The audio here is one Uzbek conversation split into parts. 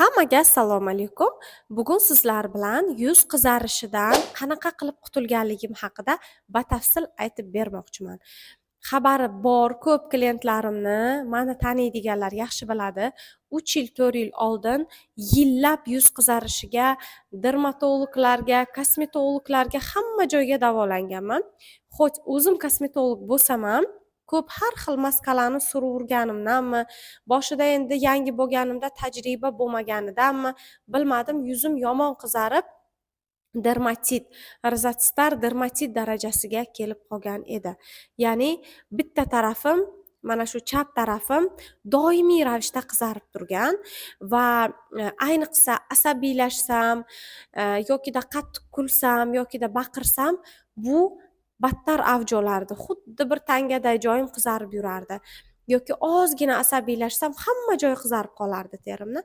Hammaga assalomu alaykum. Bugun sizlar bilan yuz qizarishidan qanaqa qilib qutulganligim haqida batafsil aytib bermoqchiman. Xabari bor ko'p klientlarimni, mani taniydiganlar yaxshi biladi. 3 yil, 4 yil oldin yillab yuz qizarishiga dermatologlarga, kosmetologlarga, hamma joyga davolanganman. Хоть o'zim kosmetolog bo'lsam ham, ko'p har xil maskalarni suraverganimdanmi, boshida endi yangi bo'lganimda tajriba bo'lmaganidanmi, bilmadim, yuzim yomon qizarib, dermatit, розацетар dermatit darajasiga kelib qolgan edi. Ya'ni bitta tarafim, mana shu chap tarafim doimiy ravishda qizarib turgan va ayniqsa asabiylashsam yokida qattiq kulsam yokida baqirsam, bu battar avj olardi. Xuddi bir tangaday joyim qizarib yurardi yoki ozgina asabiylashsam, hamma joyi qizarib qolardi terimni.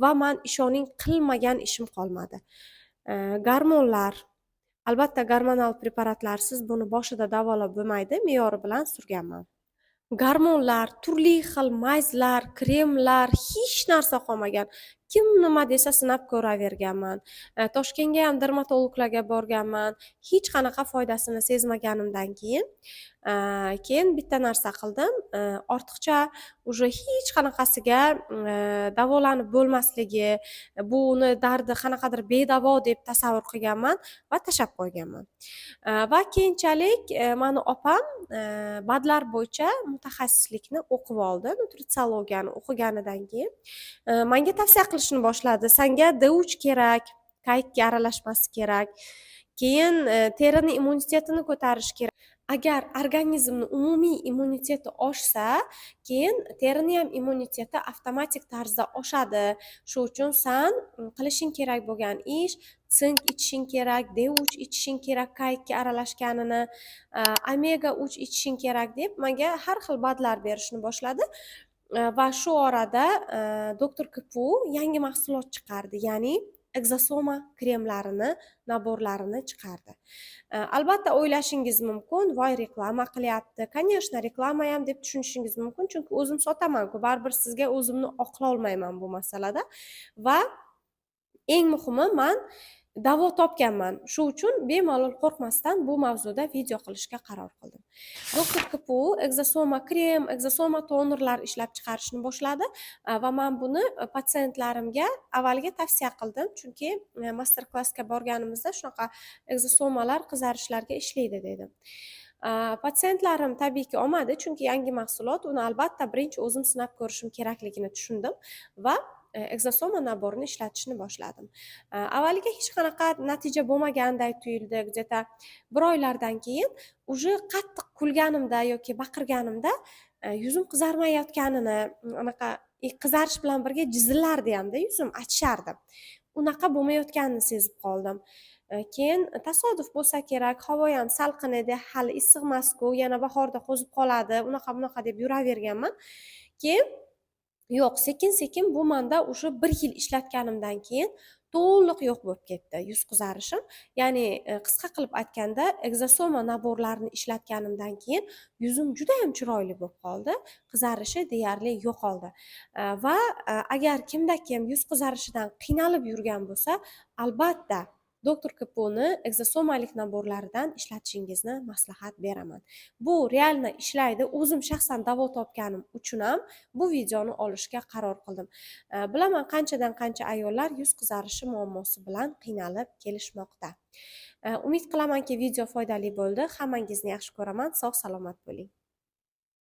Va man, ishoning, qilmagan ishim qolmadi. Gormonlar, albatta, gormonal preparatlarsiz buni boshida davolab bo'lmaydi, me'yori bilan surganman. Gormonlar, turli xil мазь lar, kremlar, hech narsa qolmagan. Kim nima desa, sinab ko'raverganman. Toshkentga ham dermatologlarga borganman. Hech qanaqa foydasini sezmaganimdan keyin, keyin bitta narsa qildim. Ortiqcha уже hech qanaqasiga davolanib bo'lmasligi, buni dardi qanaqadir bedavo deb tasavvur qilganman va tashlab qo'yganman. Va keyinchalik mani opam БАД lar bo'yicha mutaxassislikni o'qib oldi. Nutritsiologiyani o'qiganidan keyin manga tavsiya qilishni boshladi. Sanga D3 kerak, K2 aralashmasi kerak. Keyin terini immunitetini ko'tarish kerak. Agar organizmni umumiy immuniteti oshsa, keyin terini ham immuniteti avtomatik tarzda oshadi. Shu uchun san qilishing kerak bo'lgan ish: sink ichishing kerak, D3 ichishing kerak, K2 aralashganini, omega 3 ichishing kerak, deb manga har xil БАД lar berishni boshladi. Va shu orada Doktor KPU yangi mahsulot chiqardi, ya'ni ekzosoma kremlarini набор larini chiqardi. Albatta, o'ylashingiz mumkin: "Voy, reklama qilyapti". Конечно, reklama ham deb tushunishingiz mumkin, chunki o'zim sotamanku, baribir sizga o'zimni oqlolmayman bu masalada. Va eng muhimi, man davo topganman. Shu uchun bemalol, qo'rqmasdan bu mavzuda video qilishga qaror qildim. Doktor KPU ekzosoma krem, ekzosoma tonerlar ishlab chiqarishni boshladi va man buni patsientlarimga avvaliga tavsiya qildim, chunki master klassga borganimizda shunaqa ekzosomalar qizarishlarga ishlaydi dedim. Patsientlarim tabiiyki olmadi, chunki yangi mahsulot, uni albatta birinchi o'zim sinab ko'rishim kerakligini tushundim va ekzosoma набор ini ishlatishni boshladim. Avvaliga hech qanaqa natija bo'lmaganday tuyuldi. Где-то bir oylardan keyin уже qattiq kulganimda yoki baqirganimda yuzim qizarmayotganini, anaqa qizarish bilan birga jizillardi hamda yuzim achishardi. Unaqa bo'lmayotganini sezib qoldim. Keyin tasodif bo'lsa kerak, havo ham salqin edi, hali issiq emasku, yana bahorda qo'zib qoladi, unaqa bunaqa deb yuraverganman. Keyin yo'q, sekin sekin bu manda уже bir yil ishlatganimdan keyin to'liq yo'q bo'lib ketdi yuz qizarishim. Ya'ni qisqa qilib aytganda, ekzosoma набор larini ishlatganimdan keyin yuzim judayam chiroyli bo'lib qoldi, qizarishi deyarli yo'qoldi. Va agar kimda kim yuz qizarishidan qiynalib yurgan bo'lsa, albatta Doktor KPUni ekzosomalik набор laridan ishlatishingizni maslahat beraman. Bu реально ishlaydi. O'zim shaxsan davo topganim uchun ham bu videoni olishga qaror qildim. Bilaman, qanchadan qancha ayollar yuz qizarishi muammosi bilan qiynalib kelishmoqda. Umid qilamanki, video foydali bo'ldi. Hammangizni yaxshi ko'raman. Sog' salomat bo'ling.